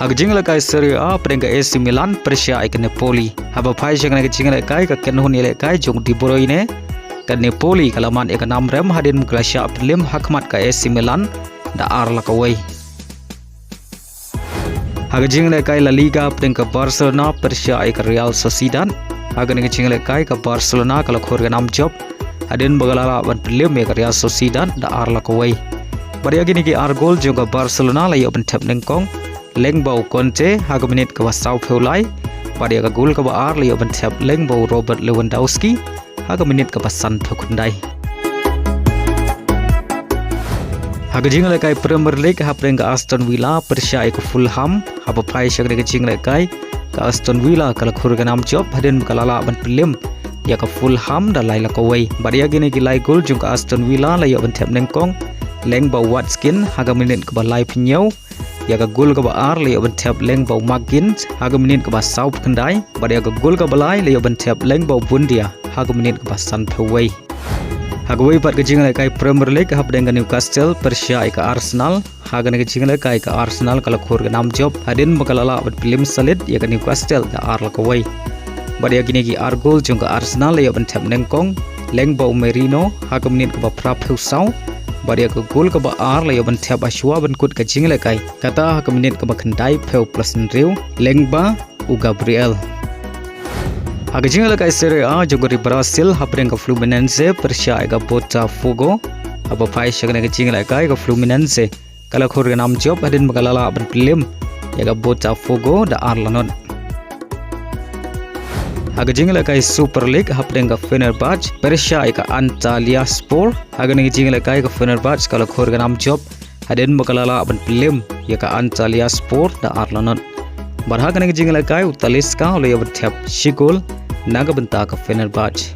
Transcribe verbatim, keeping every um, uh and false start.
Ha ka jingïalehkai Serie A, pyrshah ka A C Milan pyrshah ïa ka Napoli. Haba phai sha kane ka jingïalehkai, ka kynhun ïalehkai jong De Bruyne, ka Napoli ka la mad ïa ka nam rem hadien ba ka la shah pynlem ha khmat ka A C Milan da ar la kawei. Ha ka jingïalehkai La Liga, pyrshah ka Barcelona pyrshah ïa ka Real Sociedad. Ha kane ka jingïalehkai ka Barcelona ka la khur ka nam jop hadien ba ka la lah ban pynlem ïa ka Real Sociedad da ar la kawei. Bad ïa kine ki ar gol jong ka Barcelona la ïoh ban thep nyngkong lyngba u Kanté ha ka minit kaba sawphew lai. Bad ïa ka gol kaba ar la ïoh ban thep lyngba u Robert Lewandowski ha ka minit kaba sanphew khyndai. Ha ka jingïalehkai Premier League, hapdeng ka Aston Villa pyrshah ïa ka Fulham. Haba phai sha kane ka jingïalehkai, ka Aston Villa ka la khur ka nam jop hadien ba ka la lah ban pynlem ïa ka Fulham da lai la kawei. Bad ïa kine ki lai gol jong ka Aston Villa la ïoh ban thep nyngkong lyngba u Watkins ha ka minit kaba laiphew hynñiew. Ïa ka gol kaba ar la ïoh ban thep lyngba u McGinn ha ka minit kaba sawphew khyndai. Bad ïa ka gol kaba lai la ïoh ban thep lyngba u Buendia ha ka minit kaba sanphew wei. Ha kawei pat ka jingïalehkai Premier League, hapdeng ka Newcastle pyrshah ïa ka Arsenal. Ha kane ka jingïalehkai ka Arsenal ka la khur ka nam jop hadien ba ka la lah ban pynlem salit ïa ka Newcastle da ar la kawei. Bad ïa kine ki ar gol jong ka Arsenal la ïoh ban thep nyngkong lyngba u Merino ha ka minit kaba phraphew saw. Bad ïa ka gol kaba ar la ïoh ban thep ha shuwa ban kut ka jingïalehkai, kata ha ka minit kaba khyndaiphew plus hynriew lyngba u Gabriel. Ha ka jingïalehkai Serie A jong ka ri Brazil, hapdeng ka Fluminense pyrshah ïa ka Botafogo. Haba phai sha kane ka jingïalehkai, ka Fluminense ka la khur ka nam jop hadien ba ka la lah ban pynlem ïa ka Botafogo da ar la not. Ha ka jingïalehkai Super League, hapdeng ka Fenerbahce pyrshah ïa ka Antalyaspor. Ha kane ka jingïalehkai ka Fenerbahce ka la khur ka nam jop hadien ba ka la lah ban pynlem ïa ka Antalyaspor da ar la not. Bad ha kane ka jingïalehkai u Talisca u la ïoh ban thep shi gol na ka bynta ka Fenerbahce.